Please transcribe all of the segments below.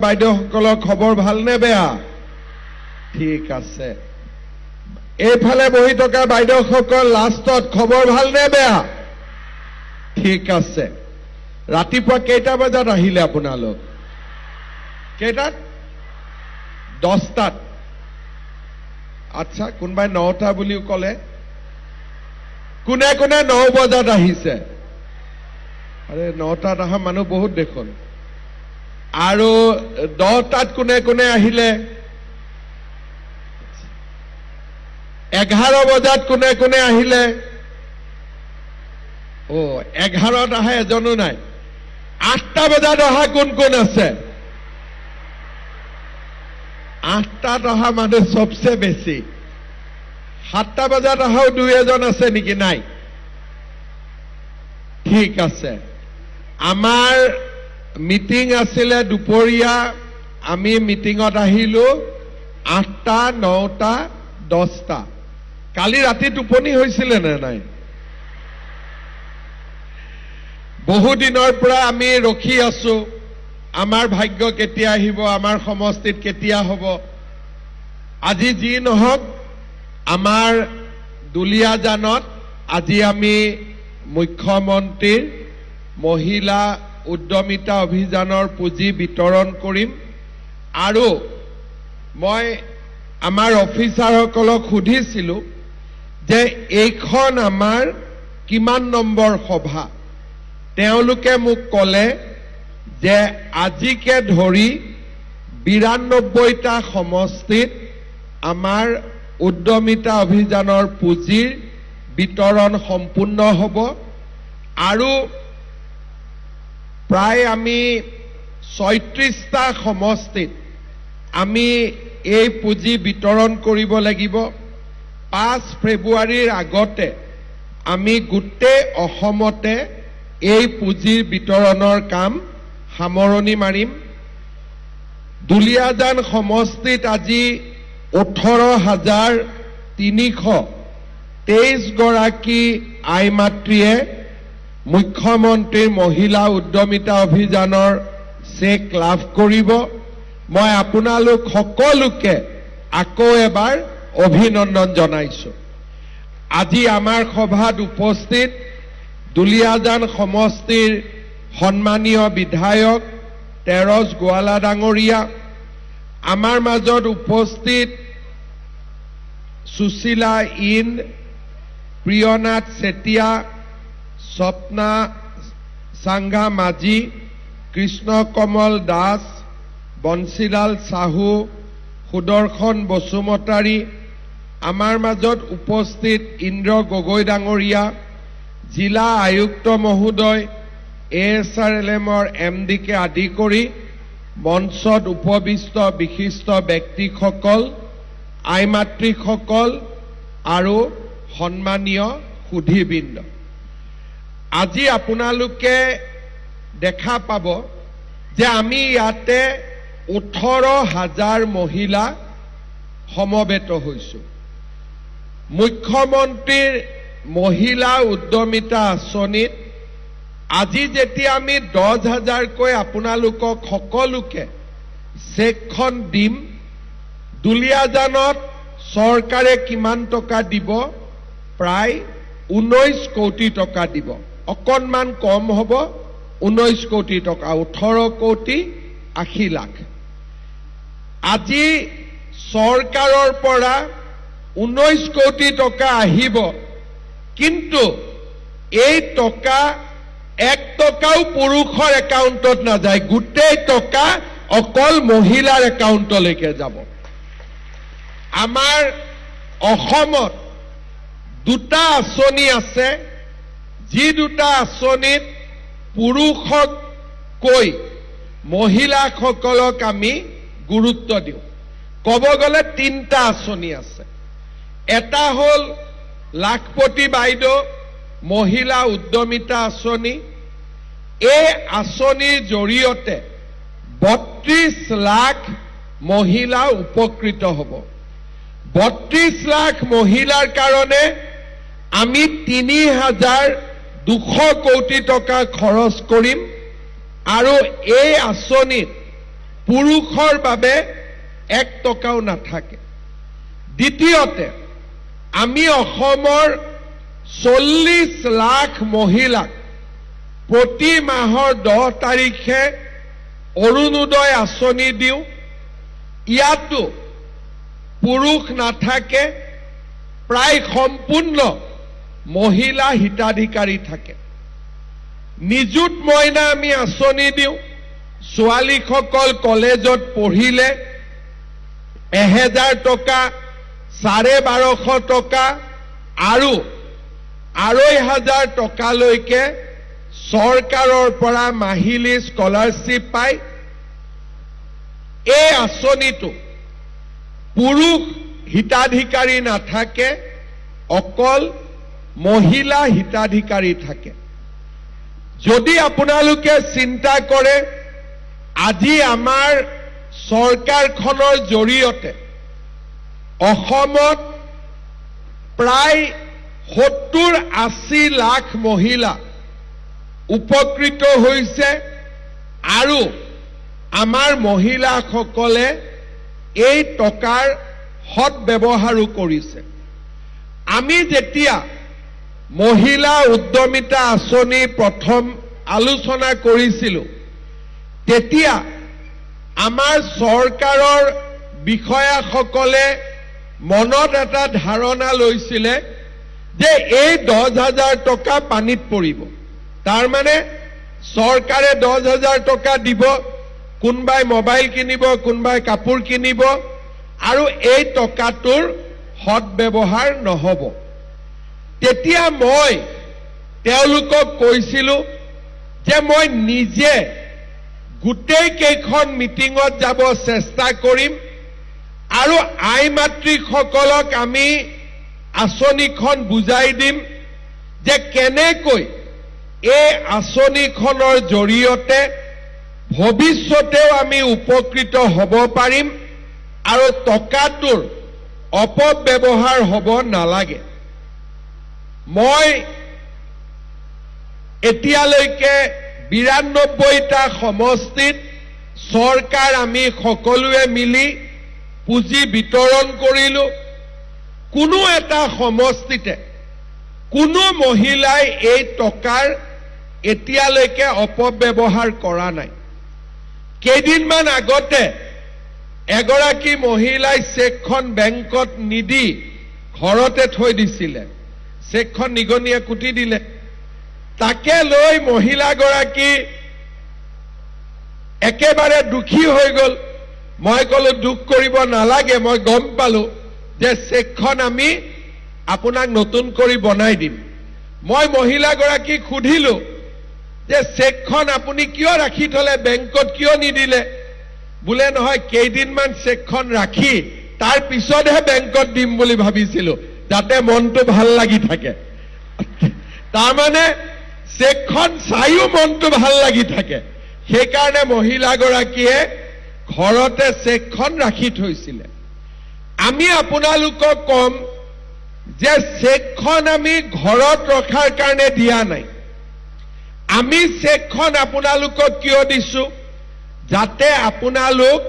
বাইদেউসকলৰ খবৰ ভালনে বেয়া? ঠিক আছে। এইফালে বহি থকা বাইদেউসকল লাষ্টত খবৰ ভালনে বেয়া? ঠিক আছে। ৰাতিপুৱা কেইটা বজাত আহিলে আপোনালোক? কেইটাত? 10টাত। আচ্ছা, কোনোবাই 9টা বুলিও ক'লে। কোনে কোনে 9 বজাত আহিছে? আৰে, 9টাত অহা মানুহ বহুত দেখোন। আৰু 10টাত কোনে কোনে আহিলে? 11 বজাত কোনে কোনে আহিলে? অ, 11ত অহা এজনো নাই। 8টা বজাত অহা কোন কোন আছে? 8টাত অহা মানুহ চবচে বেছি। 7টা বজাত অহাও দুই এজন আছে নেকি? নাই। ঠিক আছে। আমাৰ মিটিং আছিলে দুপৰীয়া, আমি মিটিঙত আহিলো 8টা, 9টা, 10টা। কালি ৰাতি টোপনি হৈছিলে নে নাই? বহুদিনৰ পৰা আমি ৰখি আছো, আমাৰ ভাগ্য কেতিয়া আহিব, আমাৰ সমষ্টিত কেতিয়া হ'ব। আজি যি নহওক, আমাৰ দুলীয়াজানত আজি আমি মুখ্যমন্ত্ৰীৰ মহিলা উদ্যমিতা অভিযানৰ পুঁজি বিতৰণ কৰিম। আৰু মই আমাৰ অফিচাৰসকলক সুধিছিলো যে এইখন আমাৰ কিমান নম্বৰ সভা। তেওঁলোকে মোক ক'লে যে আজিকে ধৰি 92টা সমষ্টিত আমাৰ উদ্যমিতা অভিযানৰ পুঁজিৰ বিতৰণ সম্পূৰ্ণ হ'ব আৰু প্ৰায় আমি 36টা সমষ্টিত আমি এই পুঁজি বিতৰণ কৰিব লাগিব। 5 ফেব্ৰুৱাৰীৰ আগতে আমি গোটেই অসমতে এই পুঁজিৰ বিতৰণৰ কাম সামৰণি মাৰিম। দুলীয়াজান সমষ্টিত আজি 18,323 গৰাকী আই মাতৃয়ে মুখ্যমন্ত্ৰীৰ মহিলা উদ্যমিতা অভিযানৰ চেক লাভ কৰিব। মই আপোনালোক সকলোকে আকৌ এবাৰ অভিনন্দন জনাইছো। আজি আমাৰ সভাত উপস্থিত দুলীয়াজান সমষ্টিৰ সন্মানীয় বিধায়ক তেৰছ গোৱালা ডাঙৰীয়া, আমাৰ মাজত উপস্থিত সুশীলা ইন্দ, প্ৰিয়নাথ চেতিয়া, স্বপ্না চাংগা মাঝি, কৃষ্ণ কমল দাস, বঞ্চীলাল চাহু, সুদৰ্শন বসুমতাৰী, আমাৰ মাজত উপস্থিত ইন্দ্ৰ গগৈ ডাঙৰীয়া, জিলা আয়ুক্ত মহোদয়, এ এছ আৰ এল এমৰ এম ডিকে আদি কৰি মঞ্চত উপবিষ্ট বিশিষ্ট ব্যক্তিসকল, আই মাতৃসকল আৰু সন্মানীয় সুধীবৃন্দ, আজি আপোনালোকে দেখা পাব যে আমি ইয়াতে 18,000 মহিলা সমবেত হৈছো। মুখ্যমন্ত্ৰীৰ মহিলা উদ্যমিতা আঁচনিত আজি যেতিয়া আমি 10 হাজাৰকৈ আপোনালোকক সকলোকে চেকখন দিম, দুলীয়াজানত চৰকাৰে কিমান টকা দিব? প্ৰায় 19 কোটি টকা দিব, অকণমান কম হ'ব, 19 কোটি টকা, 18 কোটি 80 লাখ। আজি চৰকাৰৰ পৰা 19 কোটি টকা আহিব, কিন্তু এই টকা এক টকাও পুৰুষৰ একাউণ্টত নাযায়, গোটেই টকা অকল মহিলাৰ একাউণ্টলৈকে যাব। আমাৰ অসমত দুটা আঁচনি আছে, যি দুটা আঁচনিত পুৰুষক কৈ মহিলাসকলক আমি গুৰুত্ব দিওঁ। ক'ব গ'লে তিনিটা আঁচনি আছে। এটা হ'ল লাখপতি বাইদেউ মহিলা উদ্যমিতা আঁচনি। এই আঁচনিৰ জৰিয়তে 32 লাখ মহিলা উপকৃত হ'ব। 32 লাখ মহিলাৰ কাৰণে আমি 3,200 কোটি টকা খৰচ কৰিম আৰু এই আঁচনিত পুৰুষৰ বাবে এক টকাও নাথাকে। দ্বিতীয়তে, আমি অসমৰ 40 লাখ মহিলাক প্ৰতি মাহৰ 10 তাৰিখে অৰুণোদয় আঁচনি দিওঁ। ইয়াতো পুৰুষ নাথাকে, প্ৰায় সম্পূৰ্ণ মহিলা হিতাধিকাৰী থাকে। নিযুত মইনা আমি আঁচনি দিওঁ। ছোৱালীসকল কলেজত পঢ়িলে 1000 টকা, 1250 টকা আৰু 2500 টকালৈকে চৰকাৰৰ পৰা মাহিলী স্কলাৰশ্বিপ পায়। এই আঁচনিটো পুৰুষ হিতাধিকাৰী নাথাকে, অকল মহিলা হিতাধিকাৰী থাকে। যদি আপোনালোকে চিন্তা কৰে, আজি আমাৰ চৰকাৰখনৰ জৰিয়তে অসমত প্ৰায় 70-80 লাখ মহিলা উপকৃত হৈছে আৰু আমাৰ মহিলাসকলে এই টকাৰ সৎ ব্যৱহাৰো কৰিছে। আমি যেতিয়া মহিলা উদ্যমিতা আঁচনি প্ৰথম আলোচনা কৰিছিলোঁ, তেতিয়া আমাৰ চৰকাৰৰ বিষয়াসকলে মনত এটা ধাৰণা লৈছিলে যে এই 10,000 টকা পানীত পৰিব। তাৰমানে চৰকাৰে 10,000 টকা দিব, কোনোবাই মোবাইল কিনিব, কোনোবাই কাপোৰ কিনিব আৰু এই টকাটোৰ সৎ ব্যৱহাৰ নহ'ব। তেতিয়া মই তেওঁলোকক কৈছিলো যে মই নিজে গোটেই কেইখন মিটিঙত যাব চেষ্টা কৰিম আৰু আই মাতৃসকলক আমি আঁচনিখন বুজাই দিম যে কেনেকৈ এই আঁচনিখনৰ জৰিয়তে ভৱিষ্যতেও আমি উপকৃত হ'ব পাৰিম আৰু টকাটোৰ অপব্যৱহাৰ হ'ব নালাগে। মই এতিয়ালৈকে 92টা সমষ্টিত চৰকাৰ আমি সকলোৱে মিলি পুঁজি বিতৰণ কৰিলো। কোনো এটা সমষ্টিতে কোনো মহিলাই এই টকাৰ এতিয়ালৈকে অপব্যৱহাৰ কৰা নাই। কেইদিনমান আগতে এগৰাকী মহিলাই চেকখন বেংকত নিদি ঘৰতে থৈ দিছিলে। চেকখন নিগনিয়ে কুটি দিলে। তাকে লৈ মহিলাগৰাকী একেবাৰে দুখী হৈ গ'ল। মই ক'লো, দুখ কৰিব নালাগে, মই গম পালো যে চেকখন আমি আপোনাক নতুন কৰি বনাই দিম। মই মহিলাগৰাকীক সুধিলো যে চেকখন আপুনি কিয় ৰাখি থলে, বেংকত কিয় নিদিলে? বোলে, নহয়, কেইদিনমান চেকখন ৰাখি তাৰ পিছতহে বেংকত দিম বুলি ভাবিছিলো, যাতে মনটো ভাল লাগি থাকে। তাৰমানে চেকখন চাইও মনটো ভাল লাগি থাকে। সেইকাৰণে মহিলাগৰাকীয়ে ঘৰতে চেকখন ৰাখি থৈছিলে। আমি আপোনালোকক ক'ম যে চেকখন আমি ঘৰত ৰখাৰ কাৰণে দিয়া নাই। আমি চেকখন আপোনালোকক কিয় দিছো? যাতে আপোনালোক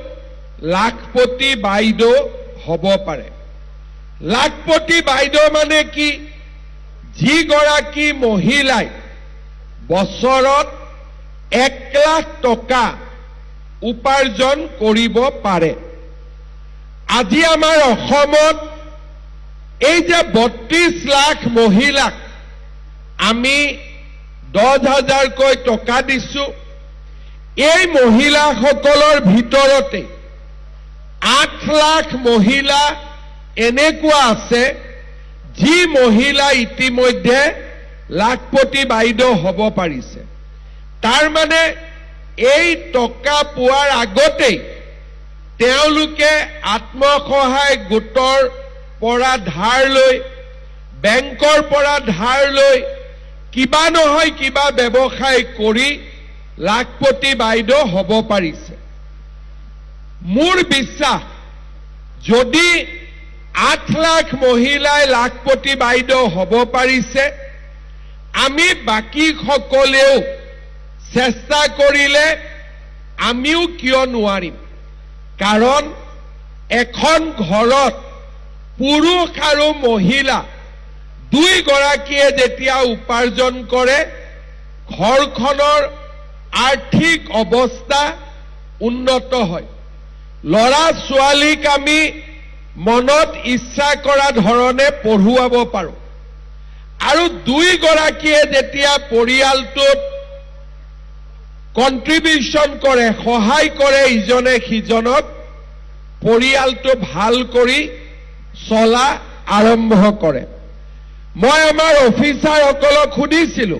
লাখপতি বাইদেউ হ'ব পাৰে। লাখপতি বাইদেউ মানে কি? যিগৰাকী মহিলাই বছৰত 1 লাখ টকা উপাৰ্জন কৰিব পাৰে। আজি আমাৰ অসমত এই যে 32 লাখ মহিলাক আমি 10 হাজাৰকৈ টকা দিছো, এই মহিলাসকলৰ ভিতৰতে 8 লাখ মহিলা এনেকুৱা আছে যি মহিলা ইতিমধ্যে লাখপতি বাইদেউ হ'ব পাৰিছে। তাৰমানে এই টকা পোৱাৰ আগতেই তেওঁলোকে আত্মসহায়ক গোটৰ পৰা ধাৰ লৈ, বেংকৰ পৰা ধাৰ লৈ, কিবা নহয় কিবা ব্যৱসায় কৰি লাখপতি বাইদেউ হ'ব পাৰিছে। মোৰ বিশ্বাস, যদি 8 লাখ মহিলাই লাখপতি বাইদেউ হ'ব পাৰিছে, আমি বাকী সকলেও চেষ্টা কৰিলে আমিও কিয় নোৱাৰিম? কাৰণ এখন ঘৰত পুৰুষ আৰু মহিলা দুইগৰাকীয়ে যেতিয়া উপাৰ্জন কৰে, ঘৰখনৰ আৰ্থিক অৱস্থা উন্নত হয়। ল'ৰা ছোৱালীক আমি মনত ইচ্ছা কৰা ধৰণে পঢ়ুৱাব পাৰোঁ। আৰু দুইগৰাকীয়ে যেতিয়া পৰিয়ালটোত কণ্ট্ৰিবিউশ্যন কৰে, সহায় কৰে ইজনে সিজনক, পৰিয়ালটো ভাল কৰি চলা আৰম্ভ কৰে। মই আমাৰ অফিচাৰসকলক সুধিছিলো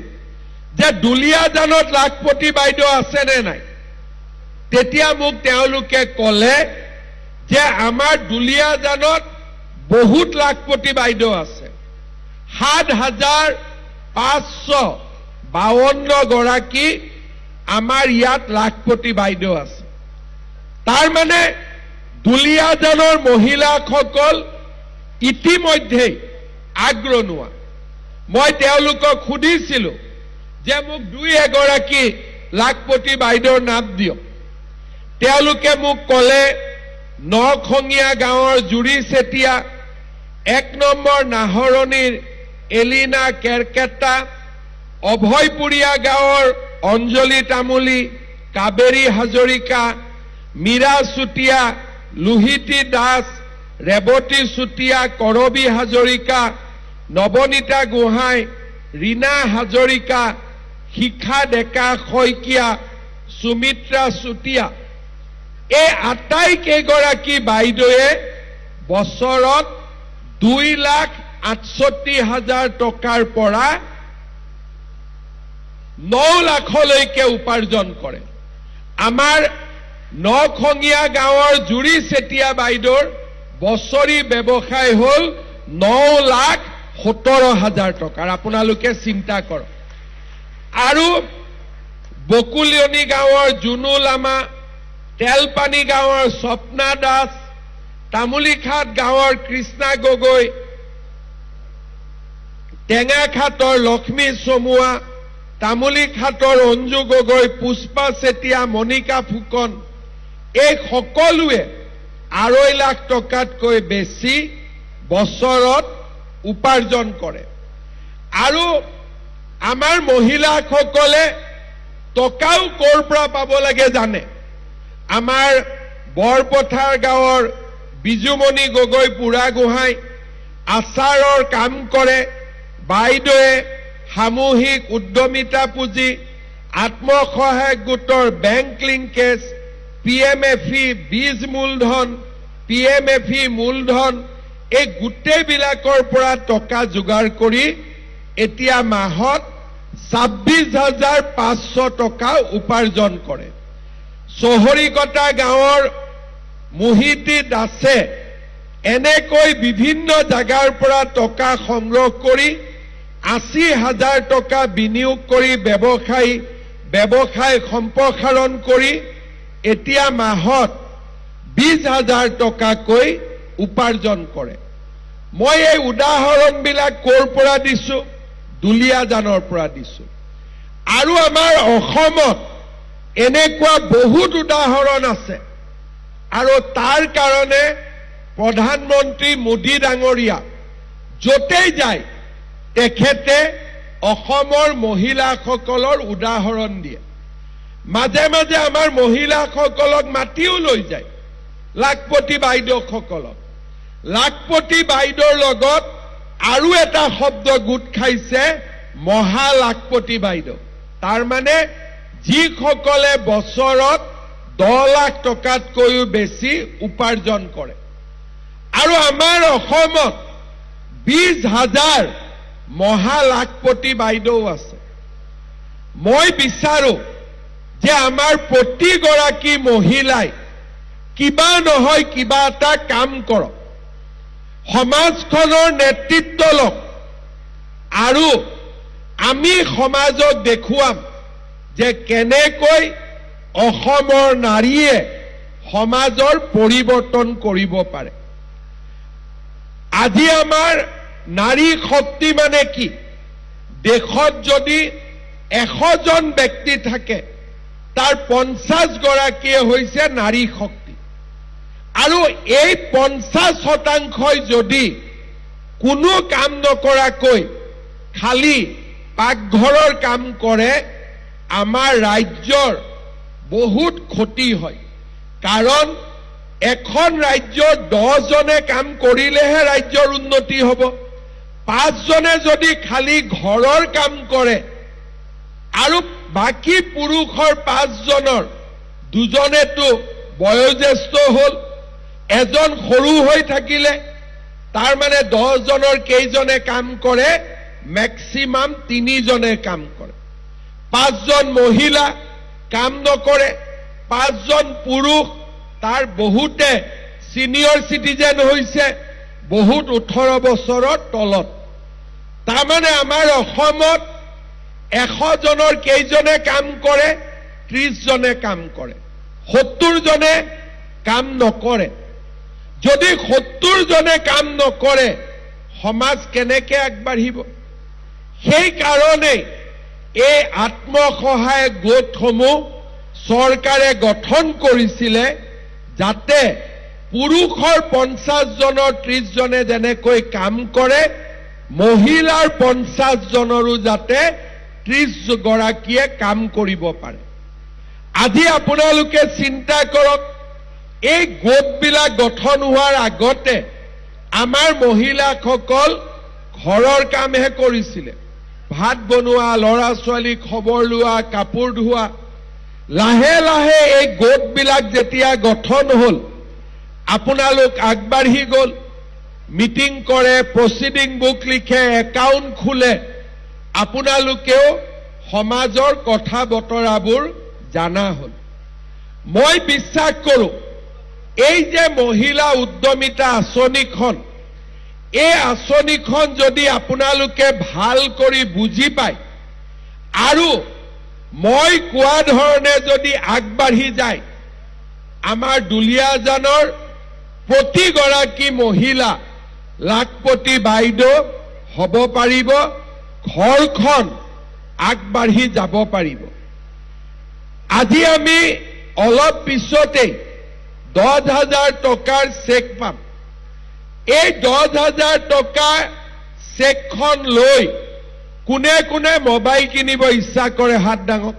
যে দুলীয়াজানত লাখপতি বাইদেউ আছেনে নাই। তেতিয়া মোক তেওঁলোকে ক'লে যে আমাৰ দুলীয়াজানত বহুত লাখপতি বাইদেউ আছে। 7552 গৰাকী আমাৰ ইয়াত লাখপতি বাইদেউ আছে। তাৰমানে দুলীয়াজানৰ মহিলাসকল ইতিমধ্যেই আগৰণুৱা। মই তেওঁলোকক সুধিছিলো যে মোক দুই এগৰাকী লাখপতি বাইদেউৰ নাম দিয়ক। তেওঁলোকে মোক ক'লে নখঙীয়া গাঁৱৰ জুৰি চেতিয়া, 1 নম্বৰ নাহৰণিৰ এলিনা কেৰকেটা, অভয়পুৰীয়া গাঁৱৰ অঞ্জলি তামুলী, কাবেৰী হাজৰিকা, মীৰা চুতীয়া, লোহিতী দাস, ৰেৱতী চুতীয়া, কৰবী হাজৰিকা, নৱনীতা গোহাঁই, ৰীণা হাজৰিকা, শিখা ডেকা শইকীয়া, সুমিত্ৰা চুতীয়া। এই আটাইকেইগৰাকী বাইদেৱে বছৰত 2,68,000 টকাৰ পৰা 9 লাখলৈকে উপাৰ্জন কৰে। আমাৰ নখঙীয়া গাঁৱৰ জুৰি চেতিয়া বাইদেউৰ বছৰি ব্যৱসায় হ'ল 9,17,000 টকাৰ। আপোনালোকে চিন্তা কৰক। আৰু বকুলিয়নী গাঁৱৰ জুনু লামা, তেলপানী গাঁৱৰ স্বপ্না দাস, তামুলীখাট গাঁৱৰ কৃষ্ণা গগৈ, টেঙাখাটৰ লক্ষ্মী চমুৱা, তামুলীখাটৰ অঞ্জু গগৈ, পুষ্পা চেতিয়া, মণিকা ফুকন, এই সকলোৱে 2.5 লাখ টকাতকৈ বেছি বছৰত উপাৰ্জন কৰে। আৰু আমাৰ মহিলাসকলে টকাও ক'ৰ পৰা পাব লাগে জানে। আমাৰ বৰপথাৰ গাঁৱৰ বিজুমণি গগৈ বুঢ়াগোহাঁই আচাৰৰ কাম কৰে। বাইদেৱে সামূহিক উদ্যমিতা পুঁজি, আত্মসহায়ক গোটৰ বেংক লিংকেজ, পিএমএফই বীজ মূলধন, পিএমএফই মূলধন, এই গোটেইবিলাকৰ পৰা টকা যোগাৰ কৰি এতিয়া মাহত 26,500 টকা উপাৰ্জন কৰে। চহৰীকটা গাঁৱৰ মোহিতী দাসে এনেকৈ বিভিন্ন জাগাৰ পৰা টকা সংগ্ৰহ কৰি 80,000 টকা বিনিয়োগ কৰি ব্যৱসায় সম্প্ৰসাৰণ কৰি এতিয়া মাহত 20,000 টকাকৈ উপাৰ্জন কৰে। মই এই উদাহৰণবিলাক ক'ৰ পৰা দিছো? দুলীয়াজানৰ পৰা দিছো। আৰু আমাৰ অসমত এনেকুৱা বহুত উদাহৰণ আছে। আৰু তাৰ কাৰণে প্ৰধানমন্ত্ৰী মোদী ডাঙৰীয়া য'তেই যায়, তেখেতে অসমৰ মহিলাসকলৰ উদাহৰণ দিয়ে। মাজে মাজে আমাৰ মহিলাসকলক মাতিও লৈ যায়, লাখপতি বাইদেউসকলক। লাখপতি বাইদেউৰ লগত আৰু এটা শব্দ গোট খাইছে, মহা লাখপতি বাইদেউ। তাৰমানে যিসকলে বছৰত 10 লাখ টকাতকৈও বেছি উপাৰ্জন কৰে। আৰু আমাৰ অসমত 20,000 মহা লাখপতি বাইদেউ আছে। মই বিচাৰো যে আমাৰ প্ৰতিগৰাকী মহিলাই কিবা নহয় কিবা এটা কাম কৰক, সমাজখনৰ নেতৃত্ব লওক আৰু আমি সমাজক দেখুৱাম যে কেনেকৈ অসমৰ নাৰীয়ে সমাজৰ পৰিৱৰ্তন কৰিব পাৰে। আজি আমাৰ নাৰী শক্তি মানে কি? দেশত যদি 100জন ব্যক্তি থাকে, তাৰ 50 গৰাকীয়ে হৈছে নাৰী শক্তি। আৰু এই 50 শতাংশই যদি কোনো কাম নকৰাকৈ খালী পাকঘৰৰ কাম কৰে, আমাৰ ৰাজ্যৰ বহুত ক্ষতি হয়। কাৰণ এখন ৰাজ্যৰ 10জনে কাম কৰিলেহে ৰাজ্যৰ উন্নতি হ'ব। পাঁচজনে যদি খালী ঘৰৰ কাম কৰে আৰু বাকী পুৰুষৰ পাঁচজনৰ দুজনেতো বয়োজ্যেষ্ঠ হ'ল, এজন সৰু হৈ থাকিলে, তাৰ মানে 10জনৰ কেইজনে কাম কৰে? মেক্সিমাম তিনিজনে কাম কৰে। পাঁচজন মহিলা কাম নকৰে, পাঁচজন পুৰুষ, তাৰ বহুতে চিনিয়ৰ চিটিজেন হৈছে, বহুত 18 বছৰৰ তলত। তাৰমানে আমাৰ অসমত 100জনৰ কেইজনে কাম কৰে? 30জনে কাম কৰে, 70জনে কাম নকৰে। যদি 70জনে কাম নকৰে, সমাজ কেনেকে আগবাঢ়িব? সেইকাৰণেই এই আত্মসহায়ক গোটসমূহ চৰকাৰে গঠন কৰিছিলে, যাতে পুৰুষৰ 50জনৰ 30জনে যেনেকৈ কাম কৰে, মহিলাৰ 50জনৰো যাতে 30 গৰাকীয়ে কাম কৰিব পাৰে। আজি আপোনালোকে চিন্তা কৰক, এই গোটবিলাক গঠন হোৱাৰ আগতে আমাৰ মহিলাসকল ঘৰৰ কামহে কৰিছিলে, ভাত বনোৱা, ল'ৰা ছোৱালী খবৰ লোৱা, কাপোৰ ধোৱা। লাহে লাহে এই গোটবিলাক যেতিয়া গঠন হ'ল, আপোনালোক আগবাঢ়ি গ'ল, মিটিং কৰে, প্ৰচিডিং বুক লিখে, একাউণ্ট খোলে, আপোনালোকেও সমাজৰ কথা বতৰাবোৰ জানা হ'ল। মই বিশ্বাস কৰোঁ, এই যে মহিলা উদ্যমিতা আঁচনিখন, এই আঁচনিখন যদি আপোনালোকে ভাল কৰি বুজি পায় আৰু মই কোৱা ধৰণে যদি আগবাঢ়ি যায়, আমাৰ দুলীয়াজানৰ প্ৰতিগৰাকী মহিলা লাখপতি বাইদেউ হ'ব পাৰিব, ঘৰখন আগবাঢ়ি যাব পাৰিব। আজি আমি অলপ পিছতেই 10,000 টকাৰ চেক পাম। এই 10,000 টকা চেকখন লৈ কোনে কোনে মোবাইল কিনিব ইচ্ছা কৰে, হাত ডাঙক।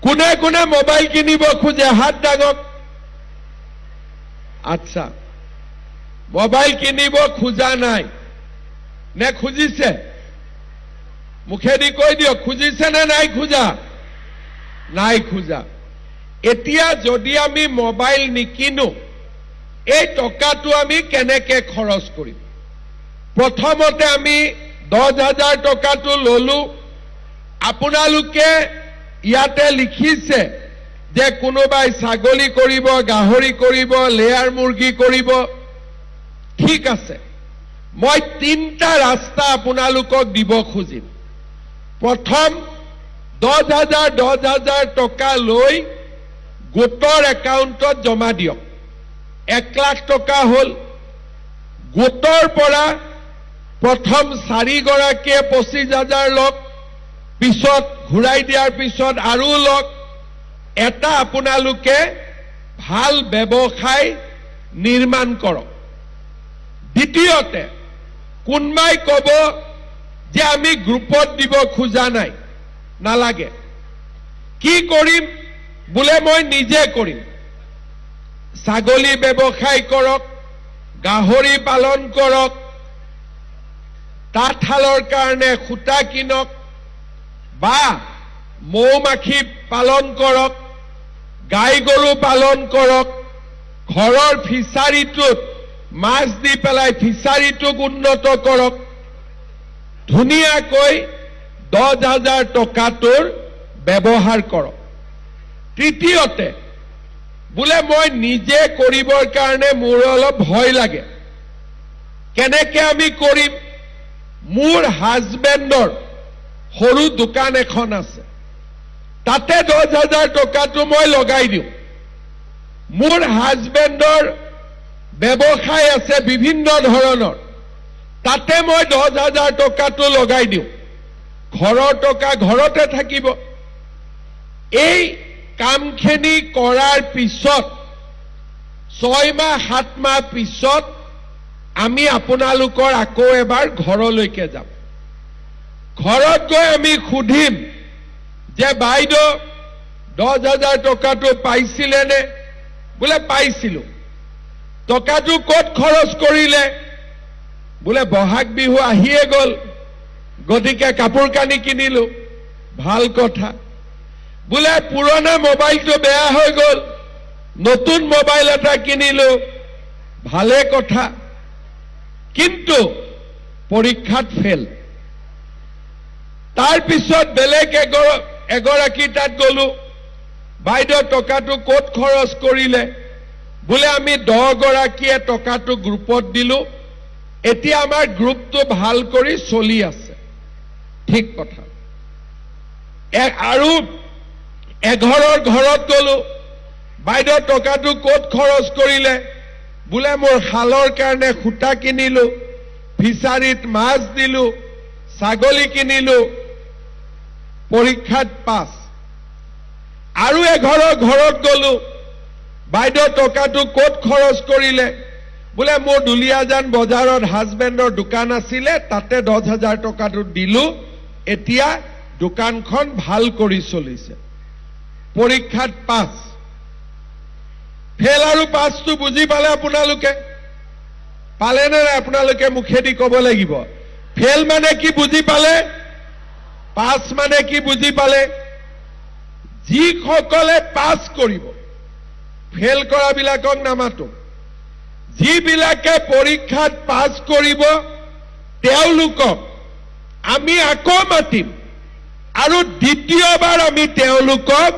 কোনে কোনে মোবাইল কিনিব খোজে, হাত ডাঙক। আচ্ছা, মোবাইল কিনিব খোজা নাই নে খুজিছে? মুখেদি কৈ দিয়ক, খুজিছে নে নাই খোজা? নাই খোজা। এতিয়া যদি আমি মোবাইল নিকিনো, এই টকাটো আমি কেনেকে খৰচ কৰিম? প্ৰথমতে আমি 10,000 টকাটো ললো। আপোনালোকে ইয়াতে লিখিছে যে কোনোবাই ছাগলী কৰিব, গাহৰি কৰিব, লেয়াৰ মুৰ্গী কৰিব। ঠিক আছে, মই তিনিটা ৰাস্তা আপোনালোকক দিব খুজিম। প্ৰথম, 10,000 10,000 টকা লৈ গোটৰ একাউণ্টত জমা দিয়ক। 1 লাখ টকা হ'ল। গোটৰ পৰা প্ৰথম চাৰিগৰাকীয়ে 25,000 লওক, পিছত ঘূৰাই দিয়াৰ পিছত আৰু লওক। এটা আপোনালোকে ভাল ব্যৱসায় নিৰ্মাণ কৰক। দ্বিতীয়তে, কোনোবাই ক'ব যে আমি গ্ৰুপত দিব খোজা নাই, নালাগে, কি কৰিম? বোলে মই নিজে কৰিম। ছাগলী ব্যৱসায় কৰক, গাহৰি পালন কৰক, তাঁতশালৰ কাৰণে সূতা কিনক বা মৌ মাখি পালন কৰক, গাই গৰু পালন কৰক, ঘৰৰ ফিচাৰীটোত মাছ দি পেলাই ফিচাৰীটোক উন্নত কৰক। ধুনীয়াকৈ 10,000 টকাটোৰ ব্যৱহাৰ কৰক। তৃতীয়তে, বোলে মই নিজে কৰিবৰ কাৰণে মোৰ অলপ ভয় লাগে, কেনেকে আমি কৰিম? মোৰ হাজবেণ্ডৰ সৰু দোকান এখন আছে, তাতে 10,000 টকাটো মই লগাই দিওঁ। মোৰ হাজবেণ্ডৰ ব্যৱসায় আছে বিভিন্ন ধৰণৰ, তাতে মই 10,000 টকাটো লগাই দিওঁ। ঘৰৰ টকা ঘৰতে থাকিব। এই কামখিনি কৰাৰ পিছত 6 মাহ 7 মাহ পিছত আমি আপোনালোকৰ আকৌ এবাৰ ঘৰলৈকে যাম। ঘৰত গৈ আমি সুধিম যে বাইদেউ 10,000 টকাটো পাইছিলেনে? বোলে পাইছিলো। টকাটো ক'ত খৰচ কৰিলে? বোলে বহাগ বিহু আহিয়ে গ'ল, গতিকে কাপোৰ কানি কিনিলো। ভাল কথা। বোলে পুৰণা মোবাইলটো বেয়া হৈ গ'ল, নতুন মোবাইল এটা কিনিলো। ভালে কথা। কিন্তু পৰীক্ষাত ফেইল। তাৰপিছত বেলেগ এগৰাকী তাত গ'লো, বাইদেউ টকাটো ক'ত খৰচ কৰিলে? বোলে আমি 10 গৰাকীয়ে টকাটো গ্ৰুপত দিলো, এতিয়া আমাৰ গ্ৰুপটো ভাল কৰি চলি আছে। ঠিক কথা। আৰু এঘৰৰ ঘৰত গ'লো, বাইদেউ টকাটো ক'ত খৰচ কৰিলে? বোলে মোৰ শালৰ কাৰণে সূতা কিনিলো, ফিচাৰীত মাছ দিলো, ছাগলী কিনিলো, পৰীক্ষাত পাছ। আৰু এঘৰৰ ঘৰত গ'লো, বাইদেউ টকাটো ক'ত খৰচ কৰিলে? বোলে মোৰ দুলীয়াজান বজাৰত হাজবেণ্ডৰ দোকান আছিলে, তাতে 10,000 টকাটো দিলো, এতিয়া দোকানখন ভাল কৰি চলিছে, পৰীক্ষাত পাছ। ফেইল আৰু পাছটো বুজি পালে আপোনালোকে? পালে নে নাই? আপোনালোকে মুখেদি ক'ব লাগিব। ফেইল মানে কি বুজি পালে? পাছ মানে কি বুজি পালে? যিসকলে পাছ কৰিব, ফেইল কৰাবিলাকক নামাতো, যিবিলাকে পৰীক্ষাত পাছ কৰিব তেওঁলোকক আমি আকৌ মাতিম আৰু দ্বিতীয়বাৰ আমি তেওঁলোকক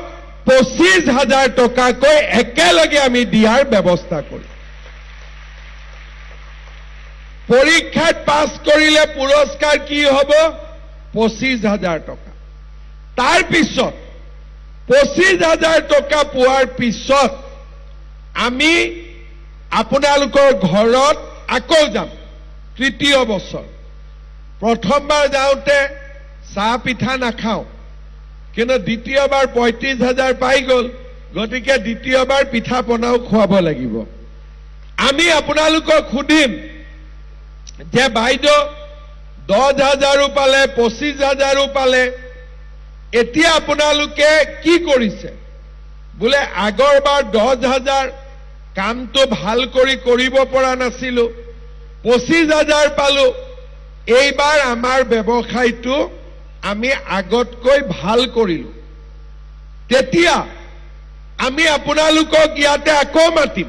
25,000 টকাকৈ একেলগে আমি দিয়াৰ ব্যৱস্থা কৰিম। পৰীক্ষাত পাছ কৰিলে পুৰস্কাৰ কি হ'ব? 25,000 টকা। তাৰপিছত 25,000 টকা পোৱাৰ পিছত আমি আপোনালোকৰ ঘৰত আকৌ যাম তৃতীয় বছৰ। প্ৰথমবাৰ যাওঁতে চাহ পিঠা নাখাওঁ, কিন্তু দ্বিতীয়বাৰ 35,000 পাই গ'ল, গতিকে দ্বিতীয়বাৰ পিঠা পনাও খুৱাব লাগিব। আমি আপোনালোকক সুধিম যে বাইদেউ 10,000 পালে, 25,000 পালে, এতিয়া আপোনালোকে কি কৰিছে? বোলে আগৰবাৰ 10,000 কামটো ভাল কৰি কৰিব পৰা নাছিলো, 25,000 পালো, এইবাৰ আমাৰ ব্যৱসায়টো আমি আগতকৈ ভাল কৰিলো। তেতিয়া আমি আপোনালোকক ইয়াতে আকৌ মাতিম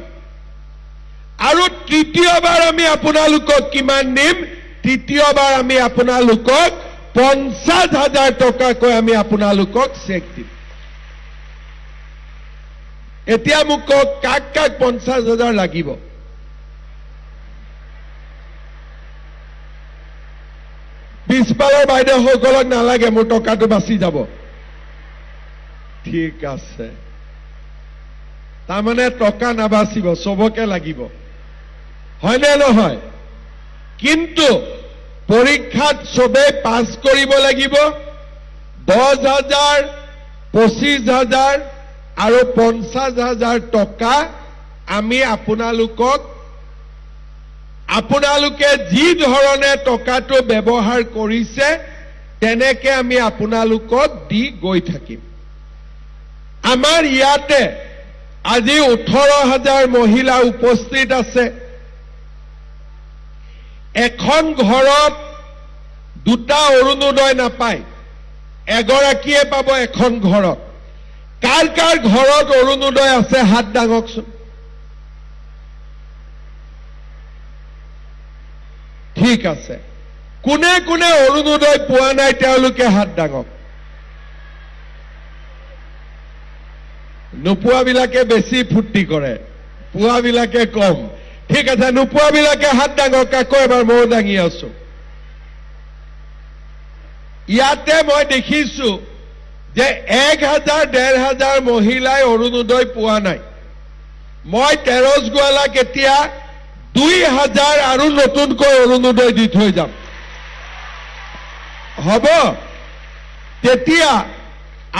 আৰু তৃতীয়বাৰ আমি আপোনালোকক কিমান দিম? তৃতীয়বাৰ আমি আপোনালোকক 50,000 টকাকৈ আমি আপোনালোকক চেক দিম। এতিয়া মোক কওক, কাক কাক 50,000 লাগিব? পিছফালৰ বাইদেউসকলক নালাগে, মোৰ টকাটো বাচি যাব। ঠিক আছে, তাৰমানে টকা নাবাচিব, চবকে লাগিব, হয়নে নহয়? কিন্তু পৰীক্ষাত চবেই পাছ কৰিব লাগিব। 10,000, 25,000 আৰু 50,000 টকা আমি আপোনালোকক, আপোনালোকে যি ধৰণে টকাটো ব্যৱহাৰ কৰিছে তেনেকে আমি আপোনালোকক দি গৈ থাকিম। আমাৰ ইয়াতে আজি 18,000 মহিলা উপস্থিত আছে। এখন ঘৰত দুটা অৰুণোদয় নাপায়, এগৰাকীয়ে পাব এখন ঘৰত। কাৰ কাৰ ঘৰত অৰুণোদয় আছে হাত দাঙকচোন। ঠিক আছে, কোনে কোনে অৰুণোদয় পোৱা নাই তেওঁলোকে হাত দাঙক। নোপোৱাবিলাকে বেছি ফূৰ্তি কৰে, পোৱাবিলাকে কম। ঠিক আছে, নোপোৱাবিলাকে হাত দাঙক, আকৌ এবাৰ ময়ো দাঙি আছো। ইয়াতে মই দেখিছো যে 1,000 1,500 মহিলাই অৰুণোদয় পোৱা নাই। মই তেৰছ গোৱালাক এতিয়া 2,000 আৰু নতুনকৈ অৰুণোদয় দি থৈ যাম, হ'ব? তেতিয়া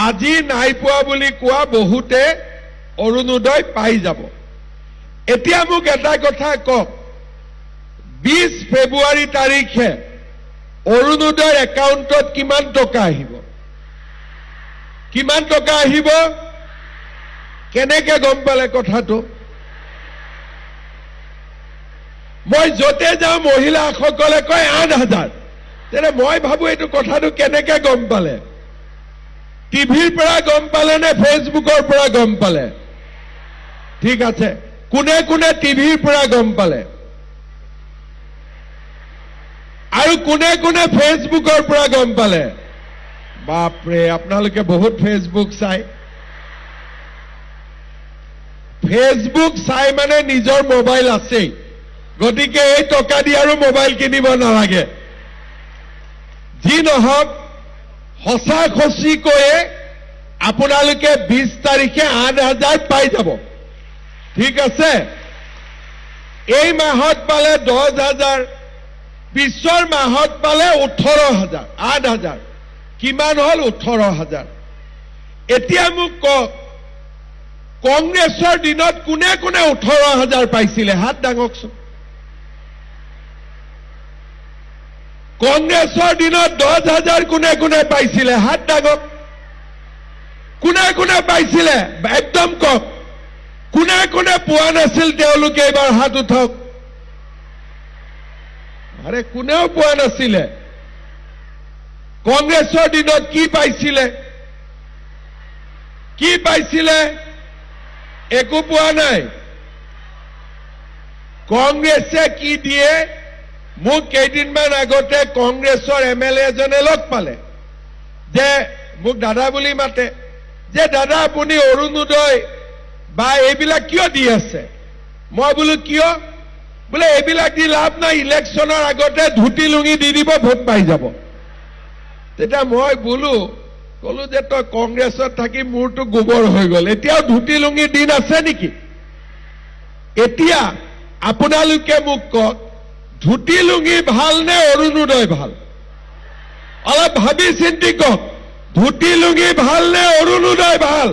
আজি নাই পোৱা বুলি কোৱা বহুতে অৰুণোদয় পাই যাব। এতিয়া মোক এটা কথা কওক, 20 ফেব্ৰুৱাৰী তাৰিখে অৰুণোদয়ৰ একাউণ্টত কিমান টকা আহিব? কিমান টকা আহিব? কেনেকে গম পালে কথাটো? মই য'তে যাওঁ মহিলাসকলে কয় 8,000। তেনে মই ভাবো এইটো কথাটো কেনেকে গম পালে? টিভিৰ পৰা গম পালে নে ফেচবুকৰ পৰা গম পালে? ঠিক আছে, কোনে কোনে টিভিৰ পৰা গম পালে আৰু কোনে কোনে ফেচবুকৰ পৰা গম পালে? বাপৰে, আপোনালোকে বহুত ফেচবুক চাই। ফেচবুক চাই মানে নিজৰ মোবাইল আছেই, গতিকে এই টকা দি আৰু মোবাইল কিনিব নালাগে। যি নহওক, সঁচা সঁচিকৈয়ে আপোনালোকে 20 তাৰিখে 8,000 পাই যাব। ঠিক আছে, এই মাহত পালে 10,000, পিছৰ মাহত পালে 18,000, 8,000, কিমান হ'ল? 18,000। এতিয়া মোক কওক, কংগ্ৰেছৰ দিনত কোনে কোনে 18,000 পাইছিলে? হাত ডাঙকচোন। কংগ্ৰেছৰ দিনত 10,000 কোনে কোনে পাইছিলে? হাত ডাঙক। কোনে কোনে পাইছিলে একদম কওক। কোনে কোনে পোৱা নাছিল তেওঁলোকে এইবাৰ হাত উঠাওক। আৰে কোনেও পোৱা নাছিলে। কংগ্ৰেছৰ দিনত কি পাইছিলে? কি পাইছিলে? একো পোৱা নাই। কংগ্ৰেছে কি দিয়ে? মোক কেইদিনমান আগতে কংগ্ৰেছৰ এম এল এ এজনে লগ পালে, যে মোক দাদা বুলি মাতে, যে দাদা আপুনি অৰুণোদয় বা এইবিলাক কিয় দি আছে? মই বোলো কিয়? বোলে এইবিলাক দি লাভ নাই, ইলেকশ্যনৰ আগতে ধুতি লুঙি দি দিব, ভোট পাই যাব। তেতিয়া মই বোলো কলো যে তই কংগ্ৰেছত থাকি মূৰটো গোবৰ হৈ গ'ল, এতিয়াও ধুতি লুঙি দিন আছে নেকি? এতিয়া আপোনালোকে মোক কওক, ধুতি লুঙি ভাল নে অৰুণোদয় ভাল? অলপ ভাবি চিন্তি কওক, ধুতি লুঙি ভাল নে অৰুণোদয় ভাল?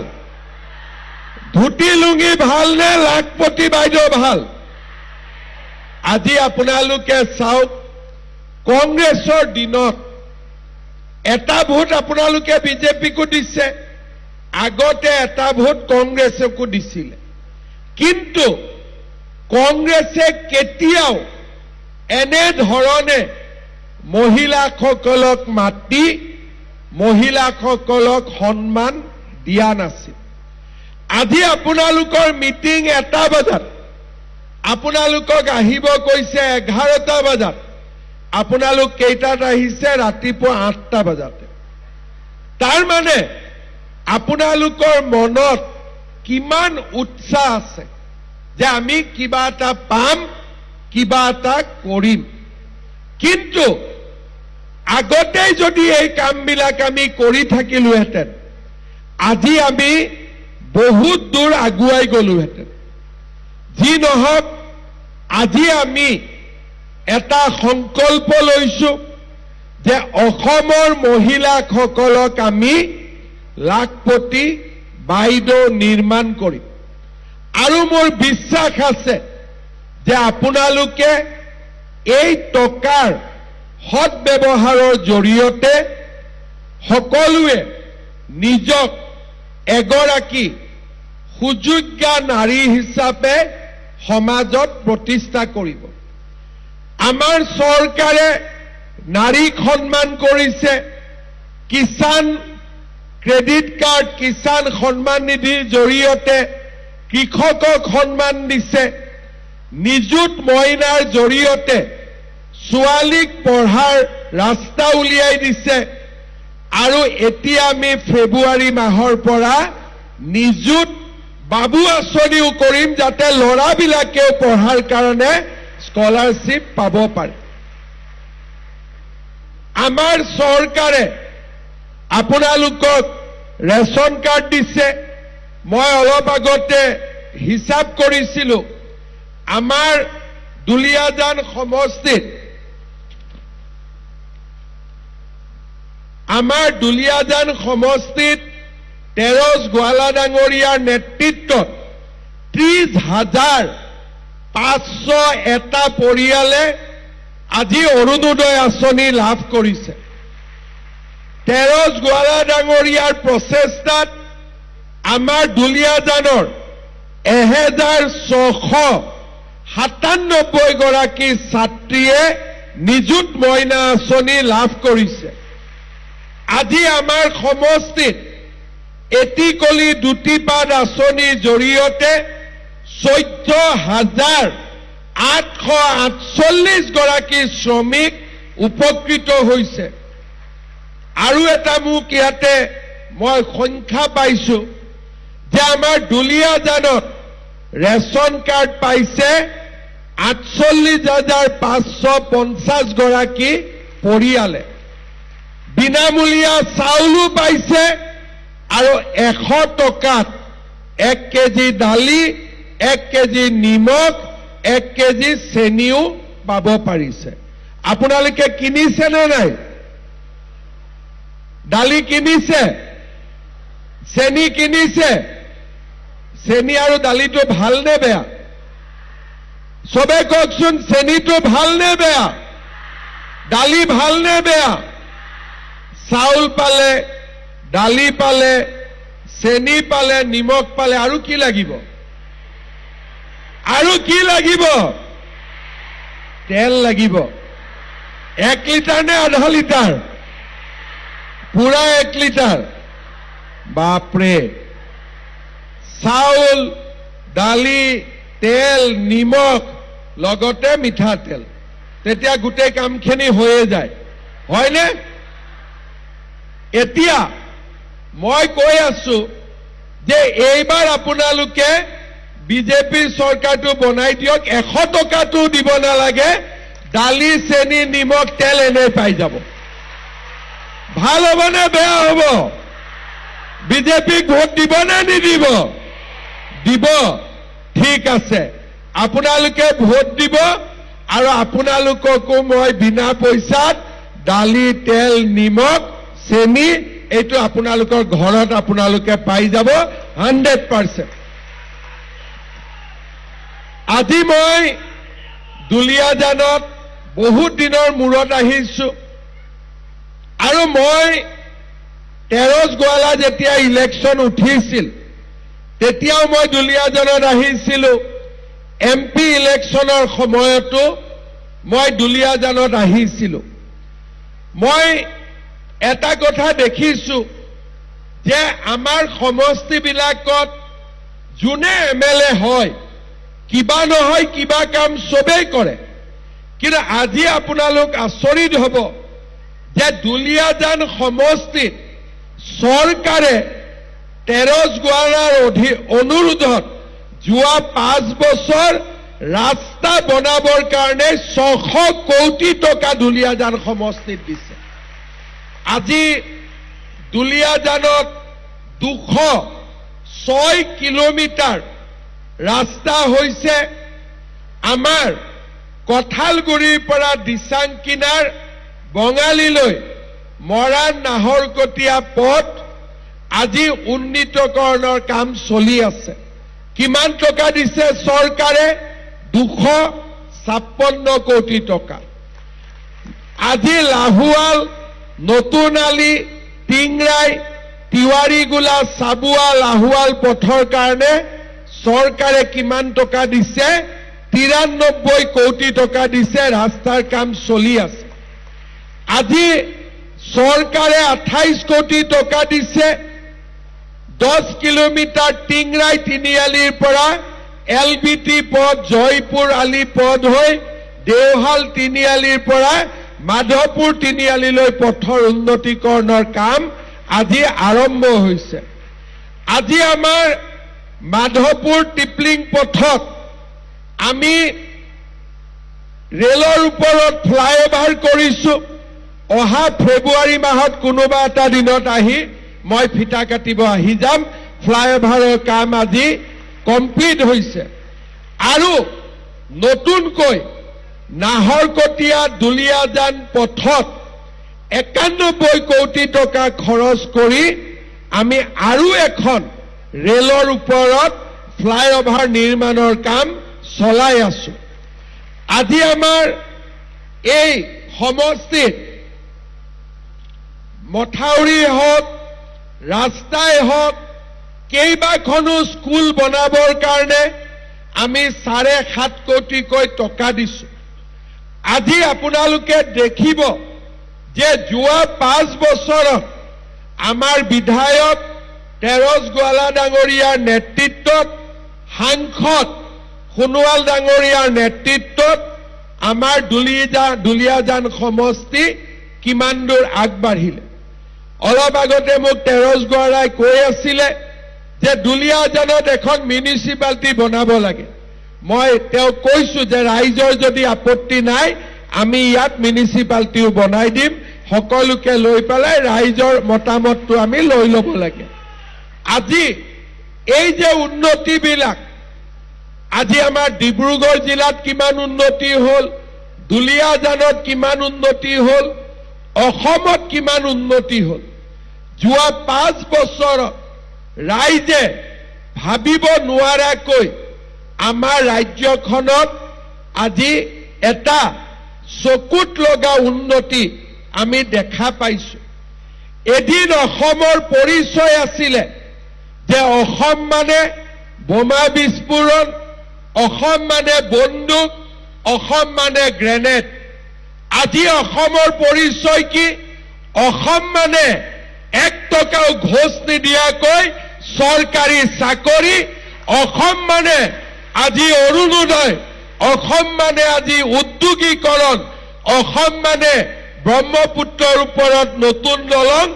ধুতি লুঙি ভাল নে লাখপতি বাইদেউ ভাল? আজি আপোনালোকে চাওক, কংগ্ৰেছৰ দিনত এটা ভোট আপোনালোকে বিজেপিকো দিছে, আগতে এটা ভোট কংগ্ৰেছকো দিছিলে, কিন্তু কংগ্ৰেছে কেতিয়াও এনেধৰণে মহিলাসকলক মাতি মহিলাসকলক সন্মান দিয়া নাছিল। আজি আপোনালোকৰ মিটিং 1 বজাত, আপোনালোকক আহিব কৈছে 11টা বজাত, আপোনালোক কেইটাত আহিছে? ৰাতিপুৱা 8টা বজাতে। তাৰ মানে আপোনালোকৰ মনত কিমান উৎসাহ আছে যে আমি কিবা এটা পাম, কিবা এটা কৰিম। কিন্তু আগতেই যদি এই কামবিলাক আমি কৰি থাকিলোহেঁতেন, আজি আমি বহুত দূৰ আগুৱাই গলোহেঁতেন। যি নহওক, আজি আমি এটা সংকল্প লৈছো যে অসমৰ মহিলাসকলক আমি লাখপতি বাইদেউ নিৰ্মাণ কৰিম। আৰু মোৰ বিশ্বাস আছে যে আপোনালোকে এই টকাৰ সদ্ব্যৱহাৰৰ জৰিয়তে সকলোৱে নিজক এগৰাকী সুযোগ্যা নাৰী হিচাপে সমাজত প্ৰতিষ্ঠা কৰিব। আমাৰ চৰকাৰে নাৰীক সন্মান কৰিছে, কিষাণ ক্ৰেডিট কাৰ্ড, কিষাণ সন্মান নিধিৰ জৰিয়তে কৃষকক সন্মান দিছে, নিযুত মইনাৰ জৰিয়তে ছোৱালীক পঢ়াৰ ৰাস্তা উলিয়াই দিছে, আৰু এতিয়া আমি ফেব্ৰুৱাৰী মাহৰ পৰা নিযুত বাবু আঁচনিও কৰিম যাতে ল'ৰাবিলাকেও পঢ়াৰ কাৰণে স্কলাৰশ্বিপ পাব পাৰে। আমাৰ চৰকাৰে আপোনালোকক ৰেচন কাৰ্ড দিছে। মই অলপ আগতে হিচাপ কৰিছিলো, আমাৰ দুলীয়াজান সমষ্টিত, আমাৰ দুলীয়াজান সমষ্টিত তেৰছ গোৱালা ডাঙৰীয়াৰ নেতৃত্বত 30,501টা পৰিয়ালে আজি অৰুণোদয় আঁচনি লাভ কৰিছে। তেৰছ গোৱালা ডাঙৰীয়াৰ প্ৰচেষ্টাত আমাৰ দুলীয়াজানৰ 1697 গৰাকী ছাত্ৰীয়ে নিযুত মইনা আঁচনি লাভ কৰিছে। আজি আমাৰ সমষ্টিত এটি কলি দুটি পাত আঁচনিৰ জৰিয়তে 14,848 গৰাকী শ্ৰমিক উপকৃত হৈছে। আৰু এটা মোক ইয়াতে মই সংখ্যা পাইছো যে আমাৰ দুলীয়াজানত ৰেচন কাৰ্ড পাইছে 48,550 গৰাকী পৰিয়ালে, বিনামূলীয়া চাউলো পাইছে আৰু 100 টকাত 1 কেজি দালি, 1 কেজি নিমখ, 1 কেজি চেনিও পাব পাৰিছে। আপোনালোকে কিনিছে নে নাই? দালি কিনিছে? চেনি কিনিছে? চেনি আৰু দালিটো ভাল নে বেয়া? চবে কওকচোন, চেনিটো ভাল নে বেয়া? দালি ভাল নে বেয়া? চাউল পালে, দালি পালে, চেনি পালে, নিমখ পালে, আৰু কি লাগিব? আৰু কি লাগিব? তেল লাগিব। 1 লিটাৰ নে আধা লিটাৰ? পুৰা 1 লিটাৰ। বাপৰে! চাউল, দালি, তেল, নিমখ, লগতে মিঠাতেল, তেতিয়া গোটেই কামখিনি হৈয়ে যায়, হয়নে? এতিয়া মই কৈ আছো যে এইবাৰ আপোনালোকে বিজেপিৰ চৰকাৰটো বনাই দিয়ক। 100 টকাটো দিব নালাগে, দালি, চেনি, নিমখ, তেল এনেই পাই যাব। ভাল হ'ব নে বেয়া হ'ব? বিজেপিক ভোট দিব নে নিদিব? দিব। ঠিক আছে, আপোনালোকে ভোট দিব আৰু আপোনালোককো মই বিনা পইচাত দালি, তেল, নিমখ, চেনি এইটো আপোনালোকৰ ঘৰত আপোনালোকে পাই যাব 100%। আজি মই দুলীয়াজানত বহুত দিনৰ মূৰত আহিছো আৰু মই তেৰছ গোৱালা যেতিয়া ইলেকশ্যন উঠিছিল, তেতিয়াও মই দুলীয়াজানত আহিছিলো। এম পি ইলেকশ্যনৰ সময়তো মই দুলীয়াজানত আহিছিলো। মই এটা কথা দেখিছো যে আমাৰ সমষ্টিবিলাকত যোনে এম এল এ হয়, কিবা নহয় কিবা কাম চবেই কৰে। কিন্তু আজি আপোনালোক আচৰিত হ'ব যে দুলীয়াজান সমষ্টিত চৰকাৰে তেৰছ গোৱালাৰ অনুৰোধত যোৱা 5 বছৰ ৰাস্তা বনাবৰ কাৰণে 600 কোটি টকা দুলীয়াজান সমষ্টিত দিছে। আজি দুলীয়াজানত 206 কিলোমিটাৰ ৰাস্তা হৈছে। আমাৰ কঁঠালগুৰিৰ পৰা দিচাংকিনাৰ বঙালীলৈ মৰাণ নাহৰকটীয়া পথ আজি উন্নীতকৰণৰ কাম চলি আছে। কিমান টকা দিছে চৰকাৰে? 256 কোটি টকা। আজি লাহোৱাল, নতুন আলি, টিংৰাই, তিৱাৰীগোলা, চাবুৱা, লাহোৱাল পথৰ কাৰণে চৰকাৰে কিমান টকা দিছে? 93 কোটি টকা দিছে। ৰাস্তাৰ কাম চলি আছে। আজি চৰকাৰে 28 কোটি টকা দিছে, 10 কিলোমিটাৰ টিংৰাই তিনিআলিৰ পৰা এল বি টি পথ, জয়পুৰ আলি পথ হৈ দেওশাল তিনিআলিৰ পৰা মাধৱপুৰ তিনিআলিলৈ পথৰ উন্নতিকৰণৰ কাম আজি আৰম্ভ হৈছে। আজি আমাৰ মাধৱপুৰ টিপলিং পথত আমি ৰেলৰ ওপৰত ফ্লাইঅভাৰ কৰিছো। অহা ফেব্ৰুৱাৰী মাহত কোনোবা এটা দিনত আহি মই ফিটা কাটিব আহি যাম। ফ্লাইঅভাৰৰ কাম আজি কমপ্লিট হৈছে আৰু নতুনকৈ নাহৰকটীয়া দুলীয়াজান পথত 91 কোটি টকা খৰচ কৰি আমি আৰু এখন ৰেলৰ ওপৰত ফ্লাইঅভাৰ নিৰ্মাণৰ কাম চলাই আছো। আজি আমাৰ এই সমষ্টিত মথাউৰি হওক, ৰাস্তাই হওক, কেইবাখনো স্কুল বনাবৰ কাৰণে আমি 7.5 কোটিকৈ টকা দিছো। আজি আপোনালোকে দেখিব যে যোৱা 5 বছৰত আমাৰ বিধায়ক তেৰছ গোৱালা ডাঙৰীয়াৰ নেতৃত্বত, সাংসদ সোণোৱাল ডাঙৰীয়াৰ নেতৃত্বত আমাৰ দুলীয়াজান সমষ্টি কিমান দূৰ আগবাঢ়িলে। অলপ আগতে মোক তেৰছ গোৱালাই কৈ আছিলে যে দুলীয়াজানত এখন মিউনিচিপালিটি বনাব লাগে। মই তেওঁক কৈছো যে ৰাইজৰ যদি আপত্তি নাই, আমি ইয়াত মিউনিচিপালিটিও বনাই দিম। সকলোকে লৈ পেলাই ৰাইজৰ মতামতটো আমি লৈ ল'ব লাগে। আজি এই যে উন্নতিবিলাক, আজি আমাৰ ডিব্ৰুগড় জিলাত কিমান উন্নতি হ'ল, দুলীয়াজানত কিমান উন্নতি হ'ল, অসমত কিমান উন্নতি হ'ল, যোৱা 5 বছৰত ৰাইজে ভাবিব নোৱাৰাকৈ আমাৰ ৰাজ্যখনত আজি এটা চকুত লগা উন্নতি আমি দেখা পাইছো। এদিন অসমৰ পৰিচয় আছিলে যে অসম মানে বোমা বিস্ফোৰণ, অসম মানে বন্দুক, অসম মানে গ্ৰেনেড। আজি অসমৰ পৰিচয় কি? অসম মানে 1 টকাও ঘোচ নিদিয়াকৈ চৰকাৰী চাকৰি, অসম মানে আজি অৰুণোদয়, অসম মানে আজি উদ্যোগীকৰণ, অসম মানে ব্ৰহ্মপুত্ৰৰ ওপৰত নতুন দলং,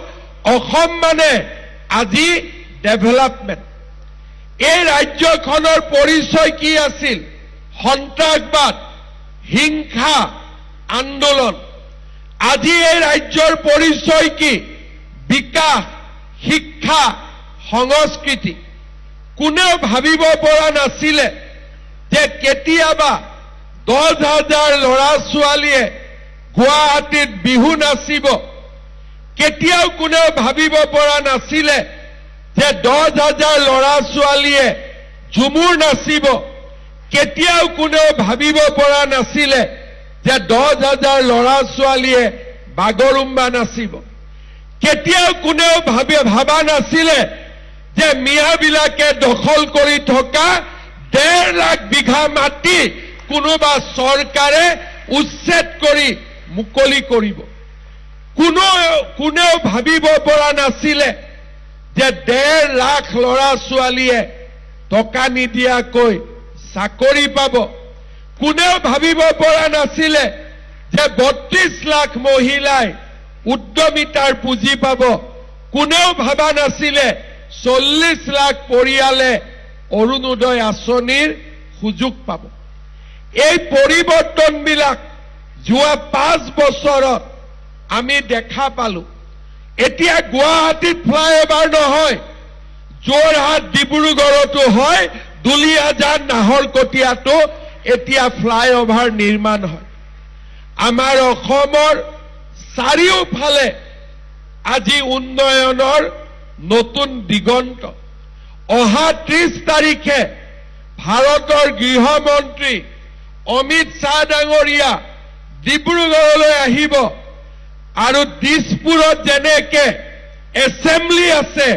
অসম মানে আজি ডেভেলপমেণ্ট। এই ৰাজ্যখনৰ পৰিচয় কি আছিল? সন্ত্ৰাসবাদ, হিংসা, আন্দোলন। আজি এই ৰাজ্যৰ পৰিচয় কি? বিকাশ, শিক্ষা, সংস্কৃতি। কোনেও ভাবিব পৰা নাছিলে যে কেতিয়াবা 10,000 ল'ৰা ছোৱালীয়ে গুৱাহাটীত বিহু নাচিব। কেতিয়াও কোনেও ভাবিব পৰা নাছিলে যে 10,000 ল'ৰা ছোৱালীয়ে ঝুমুৰ নাচিব। কেতিয়াও কোনেও ভাবিব পৰা নাছিলে যে 10,000 ল'ৰা ছোৱালীয়ে বাগৰুম্বা নাচিব। কেতিয়াও কোনেও ভাবা নাছিলে যে মিয়াবিলাকে দখল কৰি থকা 1.5 লাখ বিঘা মাটি কোনোবা চৰকাৰে উচ্ছেদ কৰি মুকলি কৰিব। কোনেও ভাবিব পৰা নাছিলে যে 1.5 লাখ ল'ৰা ছোৱালীয়ে টকা নিদিয়াকৈ চাকৰি পাব। কোনেও ভাবিব পৰা নাছিলে যে 32 লাখ মহিলাই উদ্যমিতাৰ পুঁজি পাব। কোনেও ভাবা নাছিলে 40 লাখ পৰিয়ালে অৰুণোদয় আঁচনিৰ সুযোগ পাব। এই পৰিৱৰ্তনবিলাক যোৱা 5 বছৰত আমি দেখা পালো। এতিয়া গুৱাহাটীত ফ্লাইঅভাৰ নহয়, যোৰহাট, ডিব্ৰুগড়তো হয়, দুলীয়াজান, নাহৰকটীয়াতো এতিয়া ফ্লাইঅভাৰ নিৰ্মাণ হয়। আমাৰ অসমৰ চাৰিওফালে আজি উন্নয়নৰ নতুন দিগন্ত। অহা 30 তাৰিখে ভাৰতৰ গৃহমন্ত্ৰী অমিত শ্বাহ ডাঙৰীয়া ডিব্ৰুগড়লৈ আহিব আৰু দিছপুৰত যেনেকে এছেম্বলি আছে,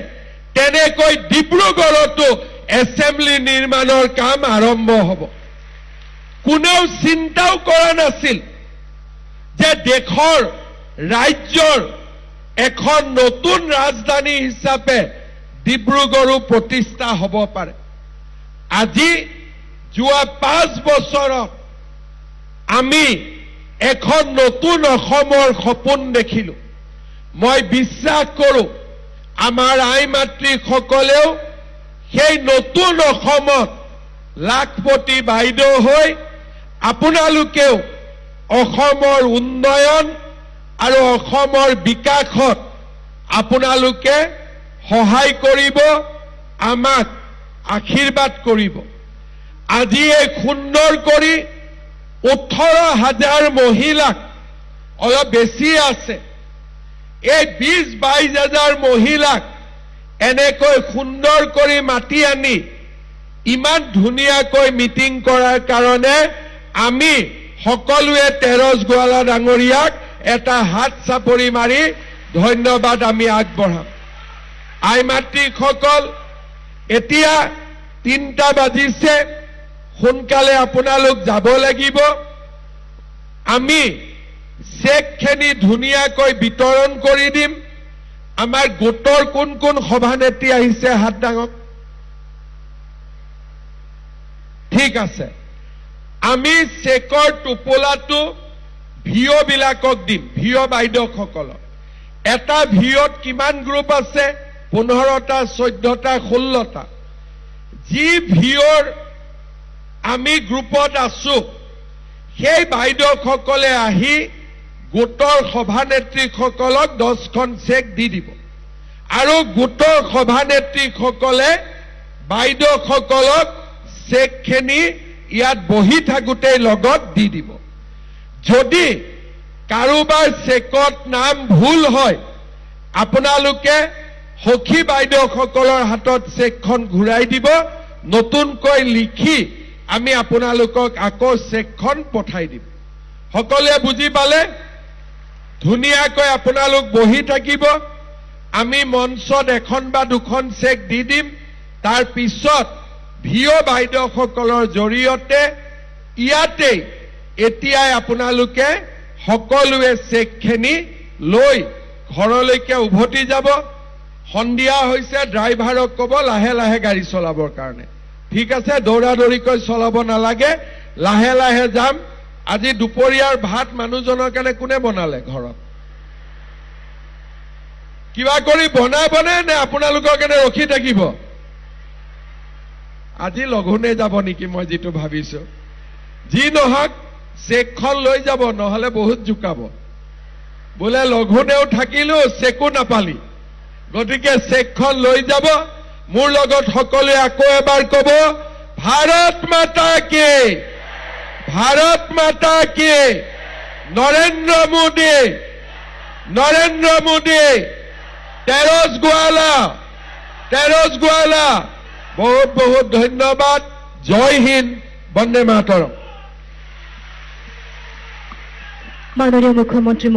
তেনেকৈ ডিব্ৰুগড়তো এছেম্বলি নিৰ্মাণৰ কাম আৰম্ভ হ'ব। কোনেও চিন্তাও কৰা নাছিল যে দেশৰ ৰাজ্যৰ এখন নতুন ৰাজধানী হিচাপে ডিব্ৰুগড়ো প্ৰতিষ্ঠা হ'ব পাৰে। আজি যোৱা 5 বছৰত আমি এখন নতুন অসমৰ সপোন দেখিলো। মই বিশ্বাস কৰোঁ, আমাৰ আই মাতৃসকলেও সেই নতুন অসমত লাখপতি বাইদেউ হৈ আপোনালোকেও অসমৰ উন্নয়ন আৰু অসমৰ বিকাশত আপোনালোকে সহায় কৰিব, আমাক আশীৰ্বাদ কৰিব। আজি এই সুন্দৰ কৰি 18 হাজাৰ মহিলাক, অলপ বেছি আছে, এই 20-22 হাজাৰ মহিলাক এনেকৈ সুন্দৰ কৰি মাতি আনি ইমান ধুনীয়াকৈ মিটিং কৰাৰ কাৰণে আমি সকলোৱে তেৰছ গোৱালা ডাঙৰীয়াক এটা হাত চাপৰি মাৰি ধন্যবাদ আমি আগবঢ়াম। আই মাতৃসকল, এতিয়া 3টা বাজিছে, সোনকালে আপোনালোক যাব লাগিব। আমি চেকখিনি ধুনীয়াকৈ বিতৰণ কৰি দিম। আমাৰ গোটৰ কোন কোন সভানেত্ৰী আহিছে হাত ডাঙক। ঠিক আছে, আমি চেকৰ টোপোলাটো ভিঅ' বিলাকক দিম, ভিঅ' বাইদেউসকলক। এটা ভিঅ'ত কিমান গ্ৰুপ আছে? 15টা, 14টা, 16টা। যি ভিঅ'ৰ আমি গ্ৰুপত আছো সেই বাইদেউসকলে আহি গোটৰ সভানেত্ৰীসকলক 10খন চেক দি দিব আৰু গোটৰ সভানেত্ৰীসকলে বাইদেউসকলক চেকখিনি ইয়াত বহি থাকোঁতেই লগত দি দিব। যদি কাৰোবাৰ চেকত নাম ভুল হয়, আপোনালোকে সখী বাইদেউসকলৰ হাতত চেকখন ঘূৰাই দিব, নতুনকৈ লিখি আমি আপোনালোকক আকৌ চেকখন পঠাই দিম। সকলোৱে বুজি পালে? ধুনীয়াকৈ আপোনালোক বহি থাকিব, আমি মঞ্চত এখন বা দুখন চেক দি দিম। তাৰ পিছত ভিঅ' বাইদেউসকলৰ জৰিয়তে ইয়াতেই এতিয়াই আপোনালোকে সকলোৱে চেকখিনি লৈ ঘৰলৈকে উভতি যাব। সন্ধিয়া হৈছে, ড্ৰাইভাৰক ক'ব লাহে লাহে গাড়ী চলাবৰ কাৰণে। ঠিক আছে, দৌৰা দৌৰিকৈ চলাব নালাগে, লাহে লাহে যাম। আজি দুপৰীয়াৰ ভাত মানুহজনৰ কাৰণে কোনে বনালে ঘৰত? কিবা কৰি বনাবনে নে আপোনালোকৰ কাৰণে ৰখি থাকিব? আজি লঘোণে যাব নেকি মই যিটো ভাবিছো। যি নহওক চেকখন লৈ যাব, নহলে বহুত জোকাব, বোলে লঘোণেও থাকিলো চেকো নাপালি। গতিকে চেকখন লৈ যাব। মোৰ লগত সকলোৱে আকৌ এবাৰ কব, ভাৰত মাতা কি, ভাৰত মাতা কি, নৰেন্দ্ৰ মোদী, নৰেন্দ্ৰ মোদী, তেৰছ গোৱালা, তেৰছ গোৱালা। বহুত বহুত ধন্যবাদ। জয় হিন্দ, বন্দে মাতৰম। মাননীয় মুখ্যমন্ত্ৰী।